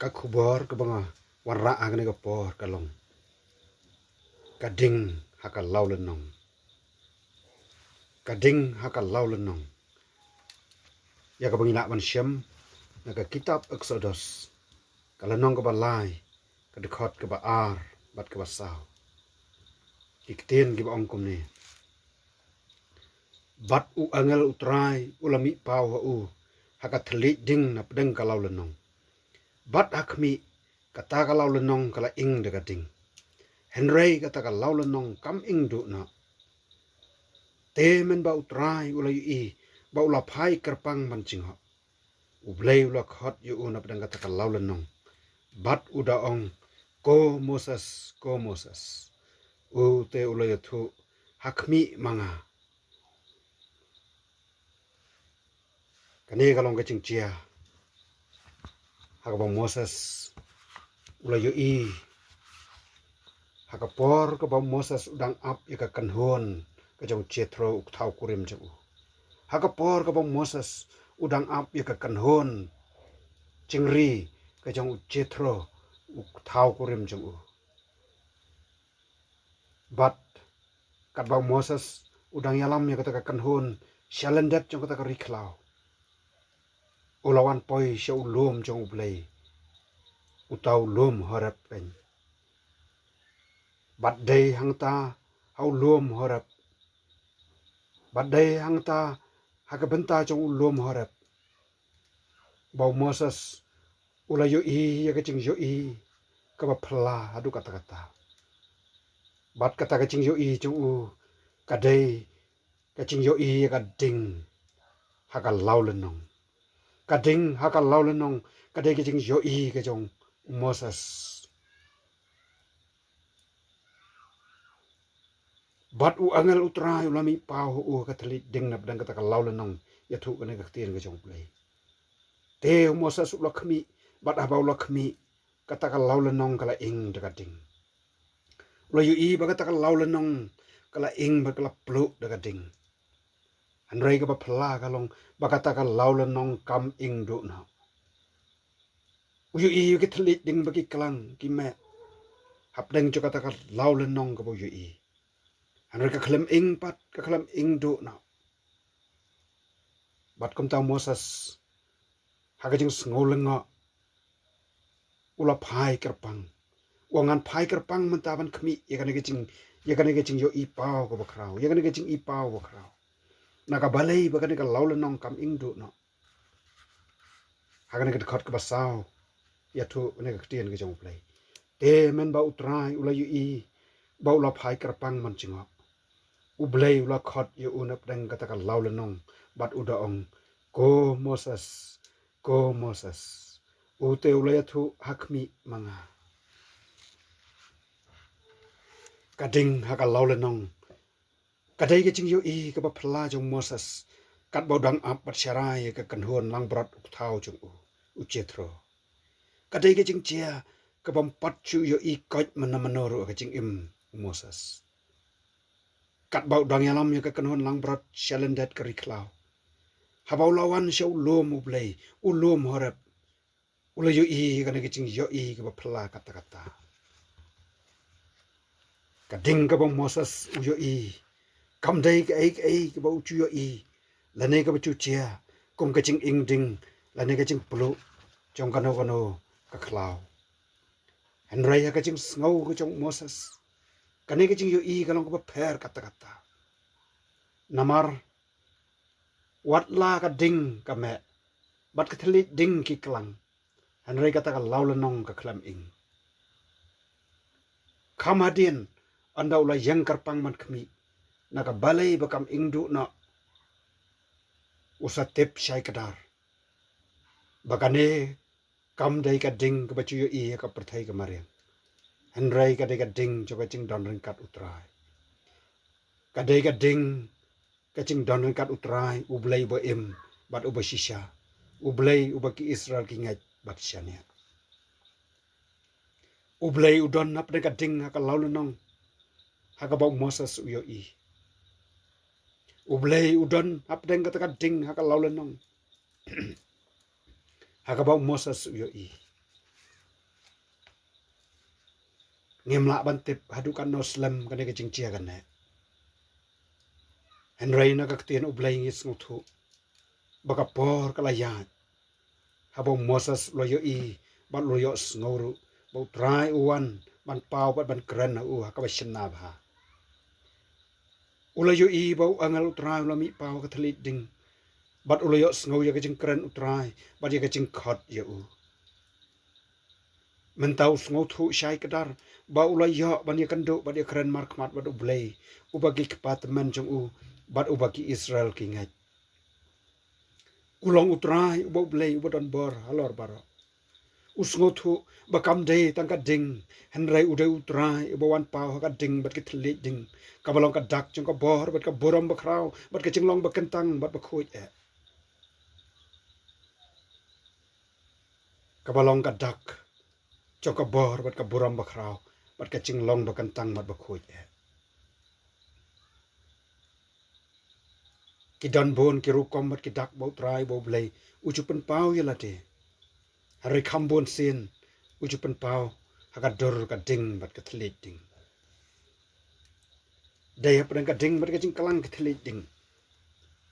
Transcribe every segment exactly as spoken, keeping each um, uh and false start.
Ka khubor kaba nga wanrah ha kane ka por ka long: Ka ding ha ka lawlynnong. Ka ding ha ka lawlynnong. Ïa kaba ngi lah ban shem na ka kitab Eksodos, ka lynnong kaba lai, ka dkhot kaba ar bad kaba saw. Ki ktien kiba ong kumne: Bad u angel U Trai u la mih paw ha u ha ka thylliej ding na pdeng ka lawlynnong. Bad ha khmih, kata ka lawlynnong ka la ing da ka ding, hynrei kata ka lawlynnong kam ing duh noh. Te mynba U Trai u la ïohi ba u la phai kyrpang ban jngoh, U Blei u la khot ïa u na pdeng kata ka lawlynnong, bad u da ong: Ko Moses, ko Moses. U te u la ïathuh: Ha khmih ma nga. Kane ka long ka jingjia ha kaba u Moses u la ïohi, ha ka por kaba u Moses u dang ap ïa ka kynhun ka jong u Jethro u kthaw kurim jong u. Ha ka por kaba u Moses u dang ap ïa ka kynhun jingri ka jong u Jethro u kthaw kurim jong u. Bad katba u Moses u dang ïalam ïa kata ka kynhun sha lyndet jong kata ka ri khlaw, u la wan poi sha u lum jong U Blei, uta u lum Horeb keiñ. Bad dei hangta ha u lum Horeb, bad dei hangta ha ka bynta jong u lum Horeb ba u Moses u la ïohi ïa ka jingïohi kaba phylla haduh katta katta. Bad kata ka jingïohi jong u ka dei ka jingïohi ïa ka ding ha ka lawlynnong. Ka ding ha ka lawlynnong ka dei ka jingïohi ka jong u Moses. Bad u angel U Trai u la mih paw ha u ha ka thylliej ding na pdeng kata ka lawlynnong, ïathuh kane ka ktien ka jong U Blei. Te u Moses u la khmih, bad haba u la khmih, kata ka lawlynnong ka la ing da ka ding. U la ïohi ba kata ka lawlynnong ka la ing bad ka la pluh da ka ding. Hynrei kaba phylla ka long ba kata ka lawlynnong kam ing duh noh. U ïohi ïa ki thylliej ding ba ki klang ki meh hapdeng jong kata ka lawlynnong kaba u ïohi. Hynrei ka khlem ing pat, ka khlem ing duh noh. Bad kumta u Moses ha ka jingsngew lyngngoh u la phai kyrpang. U ong ngan phai kyrpang mynta ban khmih ïa kane ka jing, ïa kane ka jingïohi paw kaba khraw, ïa kane ka jingïohi paw kaba khraw. Na ka balei ba kane ka lawlynnong kam ing duh noh. Ha kane ka dkhot kaba saw ïathuh kane ka ktien ka jong U Blei. Te mynba U Trai u la ïohi ba u la phai kyrpang ban jngoh, U Blei u la khot ïa u na pdeng kata ka lawlynnong bad u da ong: Ko Moses, ko Moses. U te u la ïathuh: Ha khmih ma nga. Ka ding ha ka lawlynnong ka dei ka jingïohi kaba phylla jong u Moses katba u dang ap bad sharai ïa ka kynhun langbrot u kthaw jong u, u Jethro. Ka dei ka jingjia kaba ym pat shu ïohi koit mano mano ruh ha ka jingim u Moses. Katba u dang ïalam ïa ka kynhun langbrot sha lyndet ka ri khlaw, haba u la wan sha u lum U Blei, u lum Horeb, u la ïohi ïa kane ka jingïohi kaba phylla katta katta. Ka ding kaba u Moses u ïohi kam dei kaei kaei kaba u ju ïohi lane kaba ju jia kum ka jinging ding lane ka jingpluh jong kano kano ka khlaw. Hynrei ha ka jingsngew ka jong u Moses, kane ka jingïohi ka long kaba pher katta katta. Namar wat la ka ding ka meh bad ka thylliej ding ki klang, hynrei kata ka lawlynnong ka khlem ing. Kham hadien ynda u la ïeng kyrpang ban khmih na ka balei ba kam ing duh noh, u sa tip shai kdar ba kane kam dei ka ding kaba ju ïohi ha ka pyrthei ka mariang, hynrei ka dei ka ding jong ka jingdon ryngkat U Trai. Ka dei ka ding ka jingdon ryngkat U Trai, U Blei uba im bad uba shisha, U Blei uba ki Israel ki ngeit bad shaniah. U Blei u don hapdeng ka ding ha ka lawlynnong ha kaba u Moses u ïohi. U Blei u don hapdeng kata ka ding ha ka lawlynnong ha kaba u Moses u ïohi. Ngim lah ban tip haduh katno slem kane ka jingjia kane. Hynrei na ka ktien U Blei ngi sngewthuh ba ka por ka la ïaid. Haba u Moses u la ïohi bad u la ïohsngew ruh ba U Trai u wan ban paw bad ban kren ha u ha kaba shynna bha. U la ïohi ba u angel U Trai u la mih paw ha ka thylliej ding bad u la ïohsngew ïa ka jingkren U Trai bad ïa ka jingkhot ïa u. Mynta u sngewthuh shai kdar ba u la ïoh ban ïakynduh bad ïakren markhmat bad U Blei uba ki kpa tymmen jong u bad uba ki Israel ki ngeit. U long U Trai uba U Blei uba don bor halor baroh. U sngewthuh ba kam dei tang ka ding, hynrei u dei U Trai uba wan paw ha ka ding bad ki thylliej ding, kaba long ka dak jong ka bor bad ka burom bakhraw bad ka jinglong bakyntang bad bakhuid eh. Kaba long ka dak jong ka bor bad ka burom bakhraw bad ka jinglong bakyntang bad bakhuid eh. Ki don bun ki rukom bad ki dak ba U Trai uba U Blei u ju pynpaw ïa lade. Hynrei kham bun sien u ju pynpaw ha ka dur ka ding bad ka thylliej ding. Dei hapdeng ka ding bad ka jingklang ka thylliej ding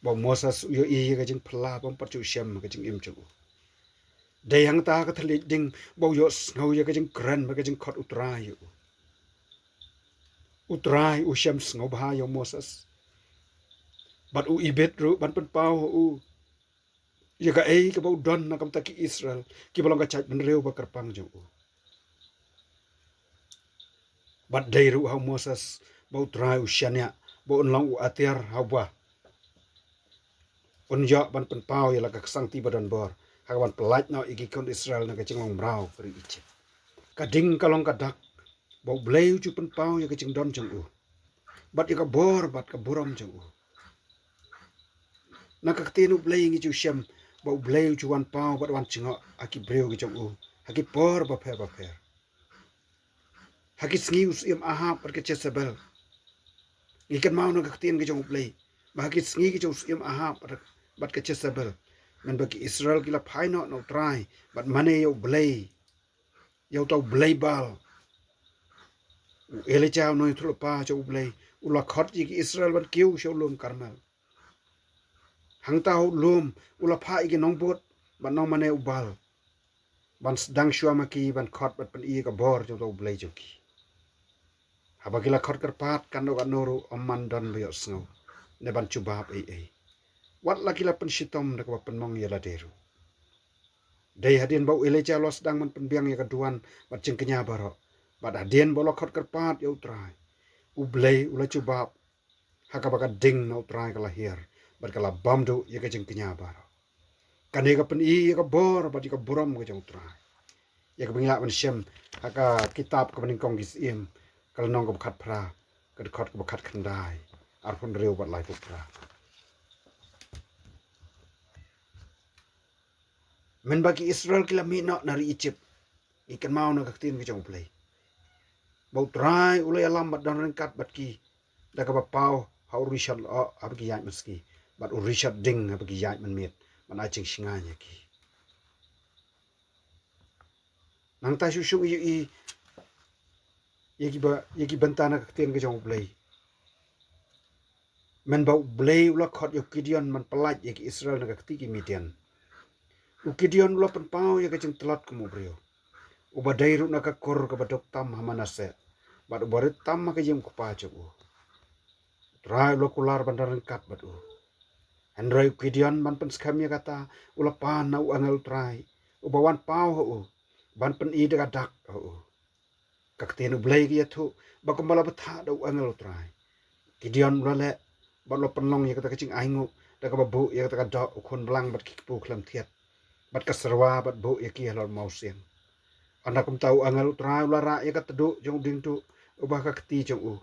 ba u Moses u ïohi ïa ka jingphylla bym pat ju shem ha ka jingim jong u. Dei hangta ka thylliej ding ba u ïohsngew ïa ka jingkren bad ka jingkhot U Trai ïa u. U Trai u shem sngewbha ïa u Moses bad u ibit ruh ban pynpaw ha u ïa kaei kaba u don na ka bynta ki Israel kiba long ka jaitbynriew ba kyrpang jong u. Bad dei ruh ha u Moses ba U Trai u shaniah ba un long u atiar ha uba un ïoh ban pynpaw ïa la ka ksangti ba don bor ha kaban pyllait noh ïa ki khun Israel na ka jinglong mraw ka ri Egypt. Ka ding ka long ka dak ba U Blei u ju pynpaw ïa ka jingdon jong u bad ïa ka bor bad ka burom jong u. Na ka ktien U Blei ngi ju shem ba U Blei u ju wan paw bad wan jngoh ha ki briew ki jong u ha ki por bapher bapher. Ha ki sngi u syiem Ahab bad ka Jezebel, ngi kynmaw na ka ktien ka jong U Blei ba ha ki sngi ka jong u syiem Ahab bad, bad ka Jezebel, mynba ki Israel ki la phai noh na U Trai bad mane ïa U Blei, ïa uta u blei Baal, u Elijah u nongïathuhlypa jong U Blei u la khot ïa ki Israel ban kiew sha u lum Karmel. Hangta ha u lum u la phah ïa ki nongbud bad nongmane u Baal ban sdang shuwa ma ki ban khot bad pyni ïa ka bor jong uta u Blei jong ki. Haba ki la khot kyrpad katno katno ruh ym man don ba ïohsngew ne ban jubab ei ei. Wat la ki la pynshitom da kaba pynmong ïa lade ruh. Dei hadien ba u Elijah u la sdang ban pynbiang ïa ka duwan bad jingkñia baroh, bad hadien ba u la khot kyrpad ïa U Trai, U Blei u la jubab ha kaba ka ding na U Trai ka la hiar bad ka la bam duh ïa ka jingkñia baroh. Kane ka pyni ïa ka bor bad ïa ka burom ka jong U Trai. Ïa kaba ngi lah ban shem ha ka kitab kaba nyngkong ki Syiem, ka lynnong kaba khatphra, ka dkhot kaba khatkhyndai, arphew hynriew bad laiphew phra. Mynba ki Israel ki la mih noh na ri Egypt, ngi kynmaw na ka ktien ka jong U Blei ba U Trai u la ïalam bad don ryngkat bad ki da kaba paw ha u rishot lyoh haba ki ïaid mynski bad u rishot ding haba ki ïaid mynmiet ban ai jingshngaiñ ïa ki. Nangta shuh shuh ngi ïohi ïa ki ba, ïa ki bynta na ka ktien ka jong U Blei. Mynba U Blei u la khot ïa u Gideon ban pyllait ïa ki Israel na ka kti ki Midian, u Gideon u la pynpaw ïa ka jingtlot kum u briew uba dei ruh na ka kur kaba duk tam ha Manasseh bad uba rit tam ha ka ïing u kpa jong u. U Trai u la kular ban don ryngkat bad u. Hynrei u Gideon ban pynskhem ïa kata u la pan na u angel U Trai uba wan paw ha u ban pyni da ka dak ha u. Ka ktien U Blei ka ïathuh ba kumba la bthah da u angel U Trai, Gideon u la leh bad u la pynlong ïa kata ka jingainguh da kaba buh ïa kata ka doh u khun blang bad ki kpu khlem thiat bad ka syrwa bad buh ïa ki halor mawsiang. Ynda kumta u angel U Trai u la rah ïa ka tduh jong u diengduh uba ha ka kti jong u,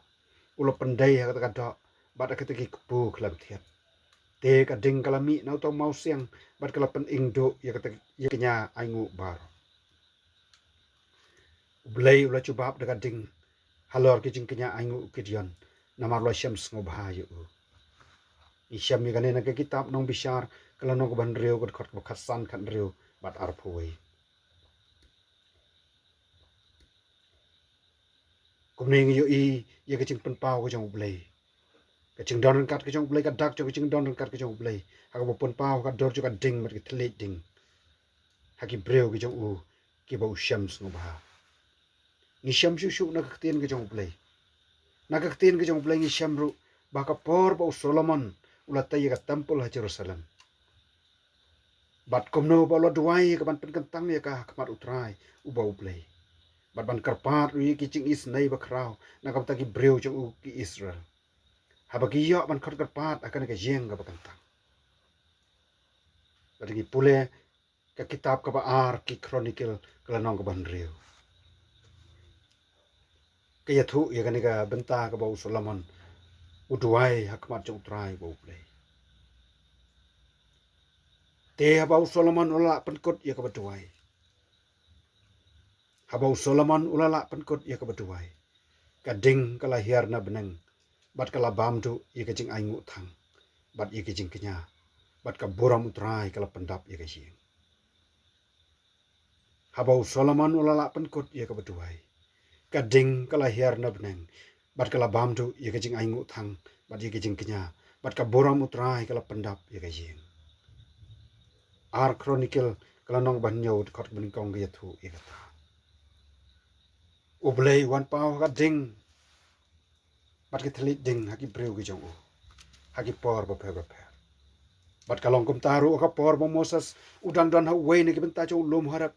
u la pyndei ha kata ka doh bad ha kata ki kpu khlem thiat. Te ka ding ka la mih na uta u mawsiang bad ka la pyning duh ïa kata, ïa ka kñia ainguh baroh. U Blei u la jubab da ka ding halor ki jingkñia ainguh u Gideon namar u la shem sngewbha ïa u. Ngi shem ïa kane na ka kitab Nongbishar ka lynnong kaba hynriew ka dkhot kaba khatsan, khathynriew bad arphew wei. Kumne ngi ïohi ïa ka jingpynpaw ka jong U Blei. Ka jingdon ryngkat ka jong U Blei, ka dak jong ka jingdon ryngkat ka jong U Blei, ha kaba pynpaw ha ka dur jong ka ding bad ki thylliej ding ha ki briew ki jong u kiba u shem sngewbha. Ngi shem shuh shuh na ka ktien ka jong U Blei. Na ka ktien ka jong U Blei ngi shem ruh ba ka por ba u Solomon u la tei ïa ka templ ha Jerusalem, bad kumno ba u la duwai ïa ka ban pynkyntang ïa ka ha khmat U Trai uba U Blei, bad ban kyrpad ruh ïa ki jingisynei bakhraw na ka bynta ki briew jong u ki Israel, haba ki ïoh ban khot kyrpad ha kane ka ïing kaba kyntang. Lada ngi pule ka kitab kaba ar ki Chronicle, ka lynnong kaba hynriew, ka ïathuh ïa kane ka bynta kaba u Solomon u duwai ha khmat jong U Trai uba U Blei. Te haba u Solomon u la lah pynkut ïa kaba duwai, haba u Solomon u la lah pynkut ïa kaba duwai, ka ding ka la hiar na bneng, bad ka la bam duh ïa ka jingainguh thang bad ïa ka jingkñia, bad ka burom U Trai ka la pyndap ïa ka ïing. Haba u Solomon u la lah pynkut ïa kaba duwai, ka ding ka la hiar na bneng, bad ka la bam duh ïa ka jingainguh thang bad ïa ka jingkñia, bad ka burom U Trai ka la pyndap ïa ka ïing. Ar Chronicle, ka lynnong ba hynñiew, dkhot kaba nyngkong, ka ïathuh ïa kata. U Blei u wan paw ha ka ding bad ki thylliej ding ha ki briew ki jong u ha ki por bapher bapher. Bad ka long kumta ruh ha ka por ba u Moses u dang don ha uwei na ki bynta jong u lum Horeb,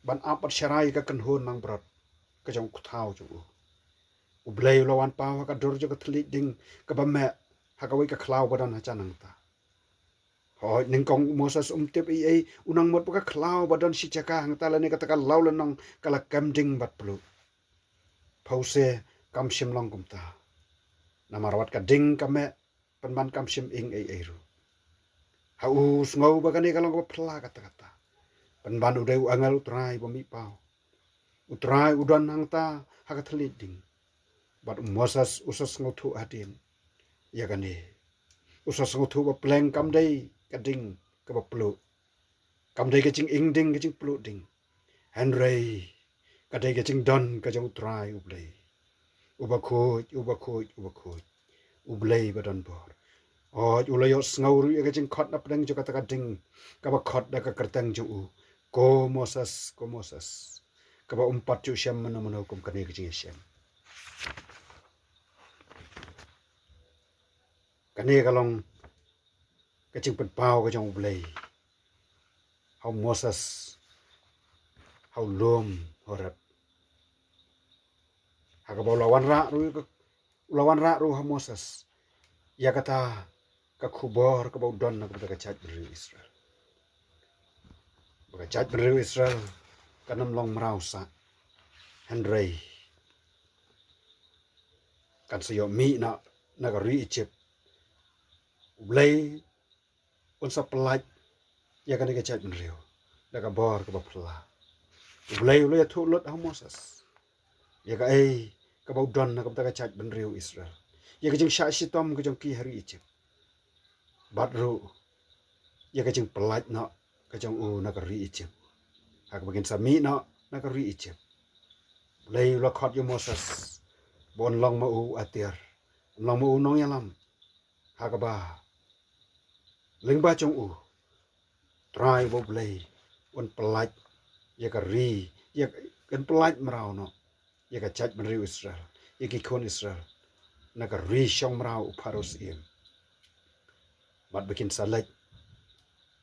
ban ap bad sharai ïa ka kynhun langbrot ka jong u kthaw jong u. U Blei u la wan paw ha ka dur jong ka thylliej ding kaba meh ha kawei ka khlaw ba don hajan hangta. Hooid, nyngkong u Moses um tip ei ei, u nang mut ba ka khlaw ba don shi jaka hangta lane kata ka law lynnong ka la kem ding bad pluh. Phewse, kam shym long kumta. Namar wat ka ding ka meh, pynban kam shym ing ei ei ruh. Ha u sngew ba kane ka long kaba phylla katta katta, pynban u dei u angel U Trai ba mih paw. U Trai u don hangta ha ka thylliej ding. Bad u Moses u sa sngewthuh hadien ïa kane. U sa sngewthuh ba pleng kam dei ka ding kaba pluh, kam dei ka jinging ding, ka jingpluh ding. Hynrei ka dei ka jingdon ka jong U Trai U Blei, uba khuid, uba khuid, uba khuid, U Blei ba don bor. Hooid, u la ïohsngew ruh ïa ka jingkhot na pdeng jong kata ka ding, kaba khot da ka kyrteng jong u, "Ko Moses, ko Moses." Kaba um pat ju shem mano mano kum kane ka jingïashem. Kane ka long ka jingpynpaw ka jong U Blei ha u Moses ha u lum Horeb. Ha kaba u la wanrah ruh, u la wanrah ruh ha Moses ïa kata ka khubor kaba u don na ka bynta ka jaitbynriew Israel, ba ka jaitbynriew Israel kan ym long mraw sah, hynrei kan sa ïoh mih noh na ka ri Egypt. U Blei un sa pyllait ïa kane ka jaitbynriew da ka bor kaba phylla. U Blei u la ïathuh lut ha u Moses ïa kaei kaba u don na ka bynta ka jaitbynriew Israel, ïa ka jingshah shitom ka jong ki ha ri Egypt, bad ruh ïa ka jingpyllait noh ka jong u na ka ri Egypt. Ha kaba kin sa mih noh na ka ri Egypt, U Blei u la khot ïa u Moses ba un long ma u u atiar, un long ma u u nongïalam, ha kaba lyngba jong u, Trai uba U Blei un pyllait ïa ka ri, ïa, un pyllait mraw noh ïa ka jaitbynriew Israel, ïa ki khun Israel, na ka ri shong mraw u Pharaoh syiem, bad ba kin sa leit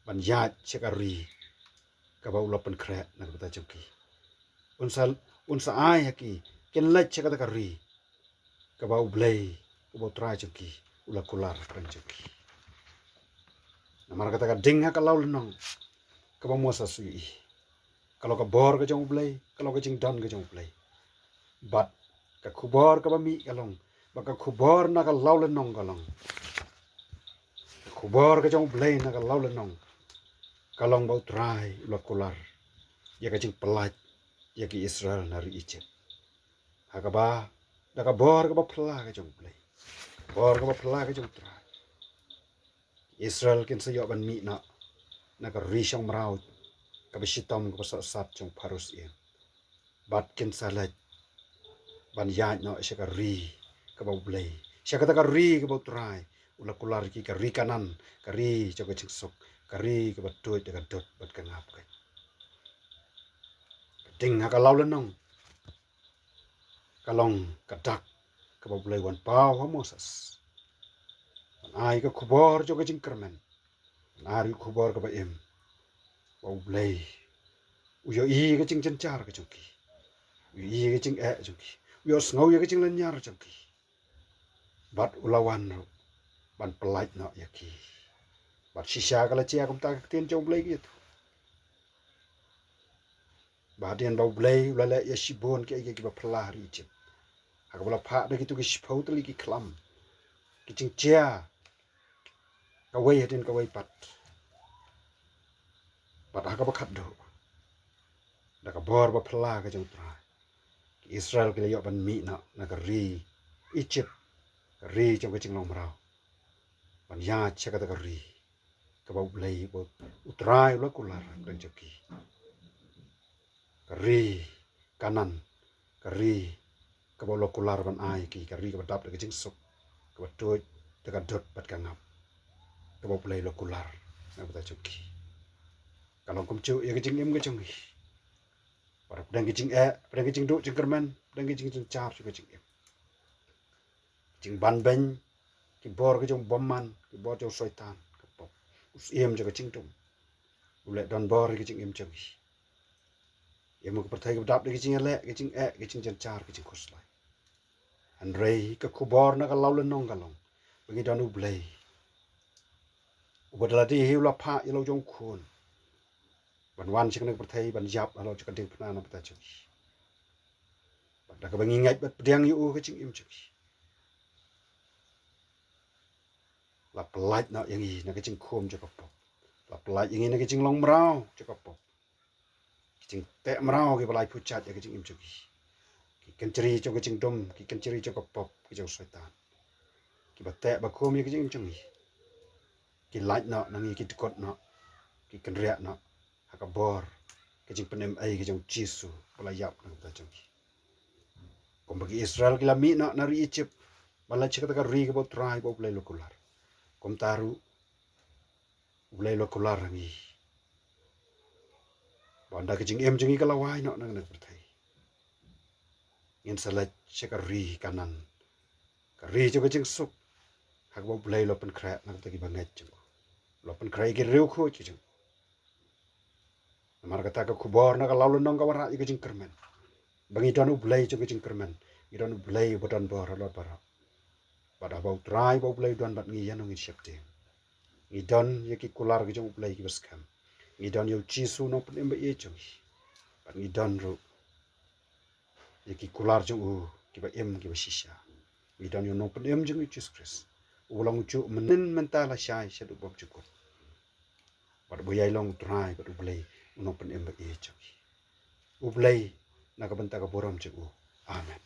ban ïaid sha ka ri kaba u la pynkhreh na ka bynta jong ki. Un sa, un sa ai ha ki kin leit sha kata ka ri kaba U Blei, uba U Trai jong ki u la kular ha khmat jong ki. Namar kata ka ding ha ka law lynnong kaba u Moses u ïohi, ka long ka bor ka jong U Blei, ka long ka jingdon ka jong U Blei. Bad ka khubor kaba mih ka long, bad ka khubor na ka law lynnong ka long, ka khubor ka jong U Blei na ka law lynnong ka long ba U Trai u la kular ïa ka jingpyllait ïa ki Israel na ri Egypt. Ha kaba, da ka bor kaba phylla ka jong U Blei, bor kaba phylla ka jong U Trai, Israel kin sa ïoh ban mih noh na ka ri shong mraw kaba shitom kaba sohsat jong u Pharaoh syiem, bad kin sa leit ban ïaid noh sha ka ri kaba U Blei, sha kata ka ri kaba U Trai u la kular ïa ki, ka ri Kanaan, ka ri jong ka jingsuk, ka ri kaba tuid da ka dud bad ka ngap. Ka ding ha ka law lynnong ka long ka dak kaba U Blei u wan paw ha Moses, ban ai ka khubor jong ka jingkyrmen, ban ai ka khubor kaba im, ba U Blei u ïohi ka jingjynjar ka jong ki, u ïohi ka jingeh jong ki, u ïohsngew ïa ka jinglynñiar jong ki, bad u la wan ruh ban pyllait noh ïa ki. Bad shisha ka la jia kumta, ka ktien jong U Blei ka ïathuh. Ba hadien ba U Blei u la leh ïa shibun kiei kiei kiba phylla ha ri Ijipt, ha kaba la phah da kito ki shiphew tylli ki khlam, ki jingjia kawei hadien kawei pat, bad ha kaba khatduh, da ka bor ba phylla ka jong U Trai, ki Israel ki la ïoh ban mih noh na ka ri Ijipt, ka ri jong ka jinglong mraw, ban ïaid sha kata ka ri kaba U Blei, ba U Trai u la kular jong ki, ka ri Kanaan, ka ri kaba u la kular ban ai ki, ka ri kaba dap da ka jingsuk, kaba tuid da ka dud bad ka ngap, kaba U Blei u la kular na ka bynta jong ki. Ka long kumjuh ïa ka jingim ka jong ngi. Ba pdeng ki jingeh, pdeng ki jingduh jingkyrmen, pdeng ki jingjynjar jong ka jingim, jingbanbeiñ, ki bor ki jong u bymman, ki bor jong u Soitan, ka pop, u syiem jong ka jingdum, u leh donbor ïa ka jingim jong ngi. Ïa mo ka pyrthei kaba dap da ki jingïaleh, ki jingeh, ki jingjynjar, ki jingkhuslai. Hynrei ka khubor na ka law lynnong ka long ba ngi don U Blei uba da lade hi u la phah ïa la u jong u Khun ban wan sha kane ka pyrthei ban ïap halor jong ka diengphna na ka bynta jong ngi. Bad da kaba ngi ngeit bad pdiang ïa u ha ka jingim jong ngi, la pyllait noh ïa ngi na ka jingkhum jong ka pop, la pyllait ïa ngi na ka jinglong mraw jong ka pop, ki jingteh mraw kiba la ai pyrshah ïa ka jingim jong ngi, ki kynjri jong ka jingdum, ki kynjri jong ka pop, ki jong u Soitan, kiba teh ba khum ïa ka jingim jong ngi. Ki lait noh na ngi, ki dkut noh, ki kynriah noh ha ka bor ka jingpynim ei ka jong U Jisu ba la ïap na ka bynta jong ngi. Kumba ki Israel ki la mih noh na ri Ijipt ban leit sha kata ka ri kaba U Trai, ba U Blei u la kular, kumta ruh U Blei u la kular ha ngi ba ynda ka jingim jong ngi ka la wai noh na kane ka pyrthei, ngin sa leit sha ka ri Kanaan, ka ri jong ka jingsuk, ha kaba U Blei u la pynkhreh na ka bynta ki bangeit jong u, u la pynkhreh ïa ki riewkhuid ki jong u. Namar kata ka khubor na ka law lynnong ka wanrah ïa ka jingkyrmen ba ngi don U Blei jong ka jingkyrmen, ngi don U Blei uba donbor halor baroh. Bad haba U Trai, ba U Blei u don bad ngi, ïano ngin sheptieng? Ngi don ïa ki kular ki jong U Blei kiba skhem. Ngi don ïa U Jisu u nongpynim ba ïeit jong ngi. Bad ngi don ruh ïa ki kular jong u kiba im, kiba shisha. Ngi don ïa u nongpynim jong ngi, U Jisu Khrist, uba long ujuh mynhynnin, mynta, lashai, shaduh bymjukut. Bad uba ïai long U Trai bad U Blei u nongpynim ba ïeit jong ngi. U Blei na ka bynta ka burom jong u. Amen.